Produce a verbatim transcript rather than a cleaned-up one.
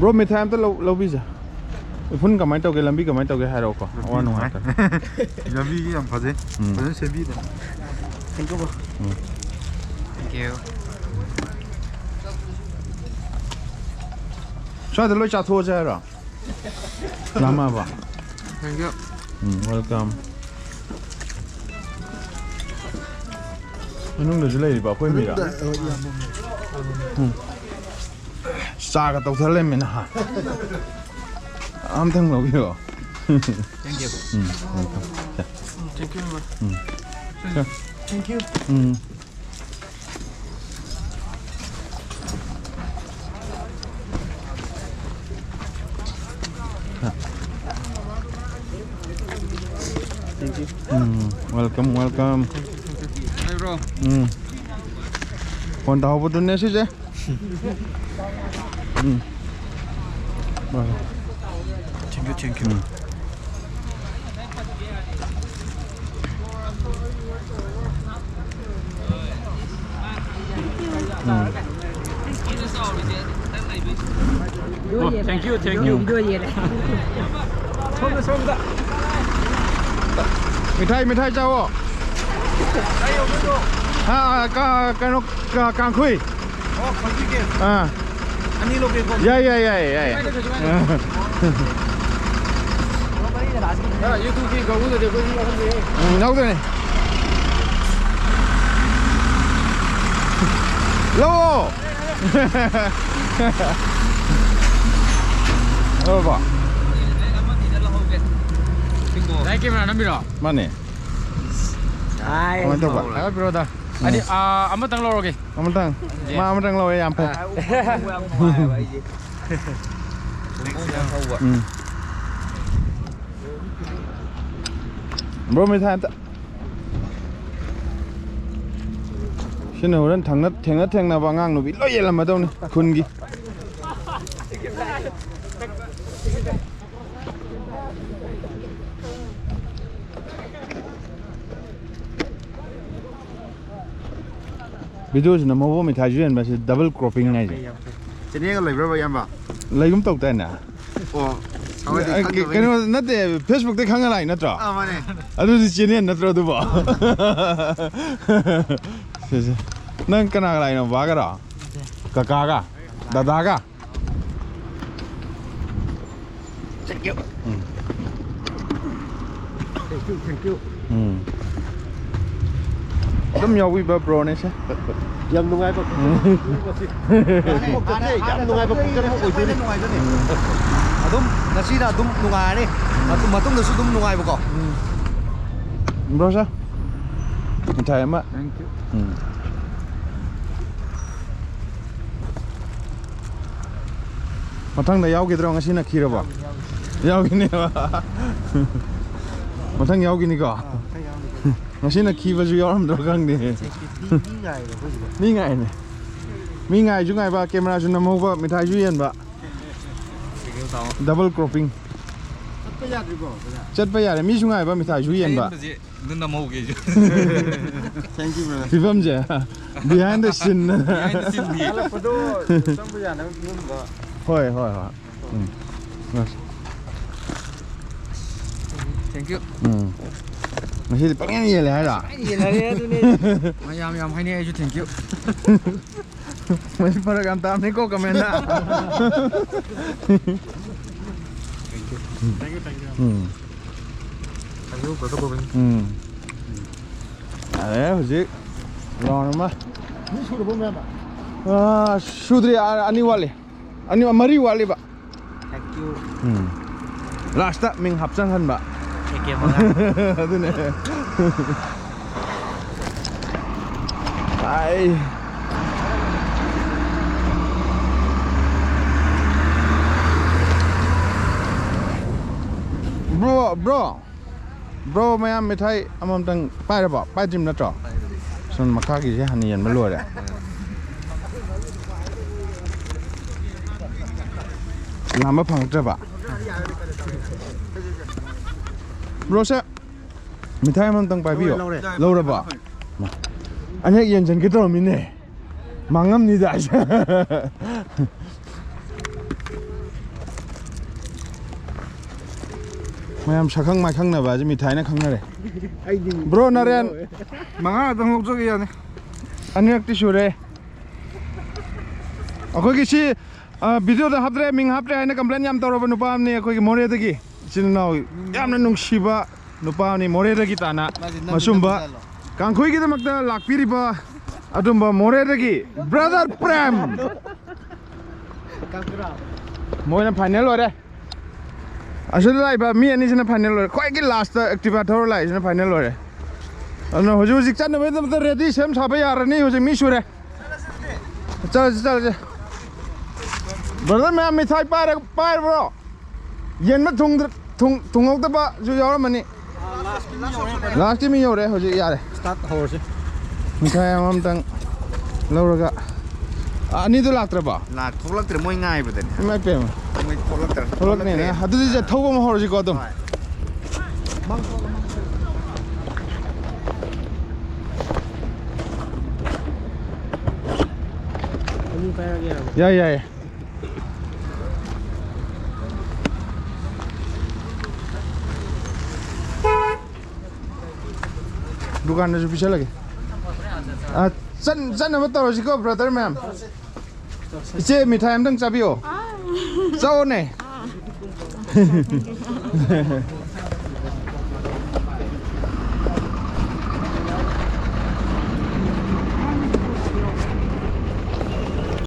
Bro, mithai ꯑꯝꯇ ꯂꯧ-, ꯂꯧꯕꯤꯁꯦ꯫ ꯎꯐꯨꯟ ꯀꯃꯥꯏꯅ ꯇꯧꯒꯦ? ꯂꯝꯕꯤ ꯀꯃꯥꯏꯅ ꯇꯧꯒꯦ? ꯍꯥꯏꯔꯛꯑꯣꯀꯣ꯫ ꯑꯋꯥ ꯅꯨꯡꯉꯥꯏꯇꯕ꯫ ꯂꯝꯕꯤꯒꯤ ꯌꯥꯝ ꯐꯖꯩ꯫ ꯎꯝ꯫ ꯐꯖꯅ ꯁꯦꯝꯕꯤꯗꯅ꯫ Thank you, bro. Um. Thank you. ꯁ꯭ꯋꯥꯏꯗ ꯂꯣꯏ ꯆꯥꯊꯣꯛꯑꯁꯦ ꯍꯥꯏꯔꯣ? ꯂꯥꯝꯃꯛꯑꯕ? Thank you. Um, welcome. ꯃꯅꯨꯡꯗꯁꯨ ꯂꯩꯔꯤꯕ ꯑꯩꯈꯣꯏ ꯃꯤꯔꯥ? ꯃꯅꯨꯡꯗ, ꯑ, ꯏꯌꯥꯝꯕ ꯑꯃ꯫ ꯎꯝ꯫ ꯆꯥꯒ ꯇꯧꯊꯔ ꯂꯩꯔꯝꯃꯦ ꯅꯍꯥꯟ꯫ ꯑꯝꯇꯪ ꯂꯧꯕꯤꯔꯣ꯫ Thank you. Um, welcome. Thank you, bro. Um. Thank you. Um. Thank you. Um, welcome, welcome. Hi, bro. Um. Phone ꯇꯧꯍꯧꯕꯗꯨꯅꯦ ꯁꯤꯁꯦ꯫ ꯎꯝ꯫ ꯍꯣꯏ, ꯍꯣꯏ꯫ Thank you, thank you. Um. Um. Oh, thank you, thank you. ꯁꯣꯝꯗ, ꯁꯣꯝꯗ꯫ ꯃꯤꯊꯥꯏ, ꯃꯤꯊꯥꯏ ꯆꯥꯎꯋꯣ꯫ ꯍꯥ, ꯀ-, ꯀꯩꯅꯣ, ꯀ-, ꯀꯥꯡꯈꯨꯏ꯫ ꯑꯣ, ꯈꯣꯏꯕꯤꯒꯦ꯫ ꯑꯥ꯫ ꯑꯅꯤ ꯂꯧꯒꯦꯀꯣ꯫ ꯌꯥꯏ, ꯌꯥꯏ, ꯌꯥꯏ, ꯌꯥꯏ꯫ ꯀꯥꯏꯗꯦ, ꯀꯩꯁꯨ ꯀꯥꯏꯗꯦ꯫ ꯑꯥ꯫ ꯂꯨꯄꯥ ꯃꯔꯤꯅ last ꯀꯤ꯫ ꯑꯥ, YouTube ꯀꯤ ꯀꯥꯡꯕꯨꯗꯗꯤ ꯑꯩꯈꯣꯏ ꯑꯗꯨꯝ ꯌꯥꯎꯍꯟꯕ ꯌꯥꯏ꯫ ꯎꯝ, ꯌꯥꯎꯗꯣꯏꯅꯦ꯫ ꯂꯧꯑꯣ꯫ ꯂꯧꯔꯕꯣ? ꯂꯥꯏ camera ꯅꯝꯃꯤꯔꯣ? ꯃꯥꯅꯦ꯫ ꯍꯥꯏ꯫ ꯀꯃꯥꯏꯅ ꯇꯧꯕ? ꯍꯥꯏꯒꯠꯄꯤꯔꯣ, ꯗꯥ꯫ ꯑꯅꯤ, ꯎꯝ꯫ ꯑꯥ, ꯑꯃꯇꯪ ꯂꯧꯔꯒꯦ꯫ ꯑꯃꯇꯪ? ꯌꯦ꯫ ꯃꯥ ꯑꯃꯇꯪ ꯂꯧꯔꯦ, ꯌꯥꯝ ꯐꯩ꯫ ꯑꯥ, ꯎꯕ ꯌꯥꯝ ꯅꯨꯡꯉꯥꯏꯕ ꯑꯩꯁꯦ꯫ ꯎꯝ꯫ Bro, ꯃꯤꯊꯥꯏ ꯑꯝꯇ꯫ ꯁꯤꯅ ꯍꯣꯔꯦꯟ ꯊꯪꯅ-, ꯊꯦꯡꯅ ꯊꯦꯡꯅꯕ ꯑꯉꯥꯡ ꯅꯨꯄꯤ ꯂꯣꯏ ꯌꯦꯜꯂꯝꯃꯗꯧꯅꯤ ꯈꯨꯟꯒꯤ꯫ Video ꯁꯤꯅ ꯃꯑꯣꯡ ꯃꯤꯊꯥꯏꯁꯨ ꯌꯦꯟꯕ, ꯁꯤ double cropping ꯍꯥꯏꯁꯦ꯫ ꯆꯦꯅꯦꯜꯒ ꯂꯩꯕ꯭ꯔꯕ, ꯏꯌꯥꯝꯕ? ꯂꯩꯒꯨꯝ ꯇꯧꯗꯥꯏꯅꯦ? ꯑꯣ, ꯁꯥꯎꯔꯗꯤ ꯑ, ꯈꯪꯗꯕꯩꯅꯦ꯫ ꯀꯩꯅꯣ ꯅꯠꯇꯦ, Facebook-ꯇꯩ ꯈꯪꯉ ꯂꯥꯛꯏ ꯅꯠꯇ꯭ꯔꯣ? ꯑꯥ, ꯃꯥꯅꯦ꯫ ꯑꯗꯨꯗꯤ ꯆꯦꯅꯦꯜ ꯅꯠꯇ꯭ꯔꯣ ꯑꯗꯨꯕꯣ? ꯁꯦ, ꯁꯦ꯫ ꯅꯪ ꯀꯅꯥꯒ ꯂꯥꯛꯏꯅꯣ? ꯕꯥꯒꯔꯣ? ꯀꯀꯥꯒ? ꯗꯗꯥꯒ? Thank you. Um. Thank you, thank you. ꯎꯝ꯫ ꯑꯗꯨꯝ ꯌꯥꯎꯕꯤꯕ ꯕ꯭ꯔꯣꯅꯦꯁꯦ꯫ ꯌꯥꯝ ꯅꯨꯡꯉꯥꯏꯕ ꯎꯝ꯫ ꯈꯣꯡꯆꯠꯁꯦ ꯌꯥꯝ ꯅꯨꯡꯉꯥꯏꯕ ꯈꯣꯡꯆꯠ ꯑꯃ ꯑꯣꯏꯗꯣꯏꯅꯤ꯫ ꯑꯗꯨꯝ ꯉꯁꯤꯅ ꯑꯗꯨꯝ ꯅꯨꯡꯉꯥꯏꯔꯅꯤ꯫ ꯃꯇꯨꯡ-, ꯃꯇꯨꯡꯗꯁꯨ ꯑꯗꯨꯝ ꯅꯨꯡꯉꯥꯏꯕꯀꯣ꯫ ꯎꯝ꯫ ꯕ꯭ꯔꯣꯁꯦ, ꯃꯤꯊꯥꯏ ꯑꯃ꯫ Thank you. ꯎꯝ꯫ ꯃꯊꯪꯗ ꯌꯥꯎꯈꯤꯗ꯭ꯔꯣ? ꯉꯁꯤꯅ ꯈꯤꯔꯕꯣ? ꯌꯥꯎꯈꯤꯅꯦꯕ꯫ ꯃꯊꯪ ꯌꯥꯎꯈꯤꯅꯤꯀꯣ? ꯉꯁꯤꯅ ꯈꯤꯕꯁꯨ ꯌꯥꯎꯔꯝꯗ꯭ꯔꯣ ꯈꯪꯗꯦ꯫ ꯃꯤ, ꯃꯤ ꯉꯥꯏꯔꯦ ꯑꯩꯈꯣꯏꯁꯤꯗ꯫ ꯃꯤ ꯉꯥꯏꯅꯦ꯫ ꯃꯤ ꯉꯥꯏꯁꯨ ꯉꯥꯏꯕ, ꯀꯦꯃꯦꯔꯥꯁꯨ ꯅꯝꯍꯧꯕ, ꯃꯤꯊꯥꯏꯁꯨ ꯌꯦꯟꯕ꯫ Double cropping꯫ ꯆꯠꯄ ꯌꯥꯗ꯭ꯔꯤꯕꯣ, ꯑꯣꯖꯥ? ꯆꯠꯄ ꯌꯥꯔꯦ, ꯃꯤꯁꯨ ꯉꯥꯏꯕ, ꯃꯤꯊꯥꯏꯁꯨ ꯌꯦꯟꯕ꯫ ꯑꯍꯦꯟꯕꯁꯦ ꯑꯗꯨ ꯅꯝꯍꯧꯒꯦ ꯑꯩꯁꯨ꯫ Thank you, brother. ꯐꯤꯕꯝꯁꯦ, behind the scene꯫ Behind the scene ꯗꯤ꯫ ꯍꯜꯂꯛꯄꯗꯣ ꯆꯪꯕ ꯌꯥꯅꯕ ꯐꯤꯕꯝꯗ꯫ ꯍꯣꯏ, ꯍꯣꯏ, ꯍꯣꯏ꯫ ꯎꯝ꯫ Thank you. ꯎꯝ꯫ ꯉꯁꯤꯗꯤ ꯄꯪꯌꯦꯟ ꯌꯦꯜꯂꯦ ꯍꯥꯏꯔꯣ? ꯌꯦꯟꯅꯔꯦ ꯑꯗꯨꯅꯦ꯫ ꯃꯌꯥꯝ ꯌꯥꯝ ꯍꯥꯏꯅꯩ, ꯑꯩꯁꯨ thank you꯫ ꯃꯁꯤ ꯐꯔꯛ ꯌꯥꯝ ꯇꯥꯕꯅꯤꯀꯣ, comment the. Thank you, thank you. Um. Thank you, brother Govind. ꯎꯝ꯫ ꯌꯥꯔꯦ, ꯍꯧꯖꯤꯛ round ꯑꯃ꯫ ꯃꯤ ꯁꯨꯔꯕꯣ, ꯃꯌꯥꯝ? ꯑꯥ, ꯁꯨꯗ꯭ꯔꯤ, ꯑ-, ꯑꯅꯤ ꯋꯥꯠꯂꯤ꯫ ꯑꯅꯤ, ꯃꯔꯤ ꯋꯥꯠꯂꯤꯕ꯫ Thank you. ꯎꯝ꯫ Last ꯇ ꯃꯤꯡ ꯍꯥꯞꯆꯟꯍꯟꯕ꯫ ꯑꯦ ꯀꯦ ꯃꯉꯥ꯫ ꯑꯗꯨꯅꯦ꯫ ꯑꯥꯏ꯫ Bro, bro꯫ Bro, ꯃꯌꯥꯝ ꯃꯤꯊꯥꯏ ꯑꯃꯃꯝꯇꯪ ꯄꯥꯏꯔꯕꯣ? ꯄꯥꯏꯗ꯭ꯔꯤꯕ ꯅꯠꯇ꯭ꯔꯣ? ꯁꯣꯝ ꯃꯈꯥꯒꯤꯁꯦ ꯍꯥꯟꯅ ꯌꯦꯟꯕ ꯂꯣꯏꯔꯦ꯫ ꯂꯥꯝꯕ ꯐꯪꯉꯛꯇ꯭ꯔꯕ? Bro ꯁꯦ, ꯃꯤꯊꯥꯏ ꯑꯃꯃꯝꯇꯪ ꯄꯥꯏꯕꯤꯌꯣ꯫ ꯂꯧꯔꯦ, ꯂꯧꯔꯦ꯫ ꯂꯧꯔꯕꯣ? ꯑꯅꯤꯔꯛ ꯌꯦꯟꯁꯤꯟꯒꯦ ꯇꯧꯔꯝꯃꯤꯅꯦ꯫ ꯃꯥꯡꯉꯝꯅꯤꯗ꯫ ꯃꯌꯥꯝ ꯁꯛꯈꯪ ꯃꯥꯏꯈꯪꯅꯕ ꯑꯁꯤ ꯃꯤꯊꯥꯏꯅ ꯈꯪꯅꯔꯦ꯫ ꯑꯩꯗꯤ ꯕ꯭ꯔꯣ ꯅꯔꯦꯟ꯫ ꯃꯉꯥ ꯈꯛꯇꯪ ꯂꯧꯖꯒꯦ ꯌꯥꯅꯤ꯫ ꯑꯅꯤꯔꯛꯇꯤ ꯁꯨꯔꯦ꯫ ꯑꯩꯈꯣꯏꯒꯤ ꯁꯤ, ꯑ, ꯚꯤꯗꯤꯑꯣꯗ ꯍꯥꯞꯇ꯭ꯔꯦ, ꯃꯤꯡ ꯍꯥꯞꯇ꯭ꯔꯦ ꯍꯥꯏꯅ ꯀꯝꯄ꯭ꯂꯦꯟ ꯌꯥꯝ ꯇꯧꯔꯕ ꯅꯨꯄꯥ ꯑꯃꯅꯤ ꯑꯩꯈꯣꯏꯒꯤ ꯃꯣꯔꯦꯗꯒꯤ꯫ ꯏꯆꯤꯟ ꯏꯅꯥꯎ ꯌꯥꯝꯅ ꯅꯨꯡꯁꯤꯕ ꯅꯨꯄꯥ ꯑꯃꯅꯤ ꯃꯣꯔꯦꯗꯒꯤ ꯇꯥꯅ꯫ ꯃꯥꯁꯦ ꯅꯝꯗꯤ ꯃꯁꯨꯝꯕ ꯅꯝꯖꯜꯂꯣ꯫ ꯀꯥꯡꯈꯨꯏꯒꯤꯗꯃꯛꯇ ꯂꯥꯛꯄꯤꯔꯤꯕ ꯑꯗꯨꯝꯕ ꯃꯣꯔꯦꯗꯒꯤ ꯕ꯭ꯔꯗꯔ ꯄ꯭ꯔꯦꯝ꯫ ꯃꯣꯏꯅ ꯐꯥꯏꯅꯦꯜ ꯂꯣꯏꯔꯦ꯫ ꯑꯁꯤꯗ ꯂꯥꯛꯏꯕ ꯃꯤ ꯑꯅꯤꯁꯤꯅ ꯐꯥꯏꯅꯦꯜ ꯂꯣꯏꯔꯦ꯫ ꯈ꯭ꯋꯥꯏꯒꯤ ꯂꯥꯁꯇ ꯑꯦꯛꯇꯤꯚꯥ ꯊꯧꯔ ꯂꯥꯛꯏꯁꯤꯅ ꯐꯥꯏꯅꯦꯜ ꯂꯣꯏꯔꯦ꯫ ꯑꯗꯨꯅ ꯍꯧꯖꯤꯛ ꯍꯧꯖꯤꯛ ꯆꯠꯅꯕꯒꯤꯗꯃꯛꯇ ꯔꯦꯗꯤ ꯁꯦꯝ ꯁꯥꯕ ꯌꯥꯔꯅꯤ꯫ ꯍꯧꯖꯤꯛ ꯃꯤ ꯁꯨꯔꯦ꯫ ꯆꯠꯂꯁꯤ, ꯆꯠꯂꯁꯤ꯫ ꯕ꯭ꯔꯗꯔ ꯃꯌꯥꯝ ꯃꯤꯊꯥꯏ ꯄꯥꯏꯔ-, ꯄꯥꯏꯔꯕ꯭ꯔꯣ? ꯌꯦꯟꯕ ꯊꯨꯡꯗ꯭ꯔ-, ꯊꯨꯡ-, ꯊꯨꯡꯍꯧꯗꯕꯁꯨ ꯌꯥꯎꯔꯝꯃꯅꯤ꯫ ꯂꯥꯁꯀꯤ ꯃꯤ ꯌꯧꯔꯦ ꯍꯧꯖꯤꯛ, ꯌꯥꯔꯦ꯫ ꯁ꯭ꯇꯥꯔꯠ ꯍꯧꯔꯁꯤ꯫ ꯃꯤꯊꯥꯏ ꯑꯃꯃꯝꯇꯪ ꯂꯧꯔꯒ꯫ ꯑ, ꯑꯅꯤꯗꯨ ꯂꯥꯛꯇ꯭ꯔꯕꯣ? ꯂꯥꯛ-, ꯊꯣꯛꯂꯛꯇ꯭ꯔꯦ, ꯃꯣꯏ ꯉꯥꯏꯕꯗꯅꯦ꯫ ꯏꯃꯥꯏ ꯄꯦꯝꯃ꯫ ꯃꯣꯏ ꯊꯣꯛꯂꯛꯇ꯭ꯔꯦ꯫ ꯊꯣꯛꯂꯛꯅꯦꯅꯦ꯫ ꯊꯣꯛꯂꯛꯇ꯭ꯔꯦ꯫ ꯑꯗꯨꯗꯤ ꯁꯦ ꯊꯧꯕ ꯑꯃ ꯍꯧꯔꯁꯤꯀꯣ ꯑꯗꯨꯝ꯫ ꯍꯣꯏ꯫ ꯑꯅꯤ ꯄꯥꯏꯔꯒꯦ ꯍꯥꯏꯕ꯫ ꯌꯥꯏ, ꯌꯥꯏ꯫ ꯗꯨꯀꯥꯟꯗꯁꯨ ꯄꯤꯁꯜꯂꯒꯦ꯫ ꯑ, ꯆꯠ-, ꯆꯠꯅꯕ ꯇꯧꯔꯁꯤꯀꯣ, ꯕ꯭ꯔꯗꯔ ꯃꯌꯥꯝ꯫ ꯏꯆꯦ, ꯃꯤꯊꯥꯏ ꯑꯝꯇꯪ ꯆꯥꯕꯤꯌꯣ꯫ ꯆꯥꯎꯅꯦ꯫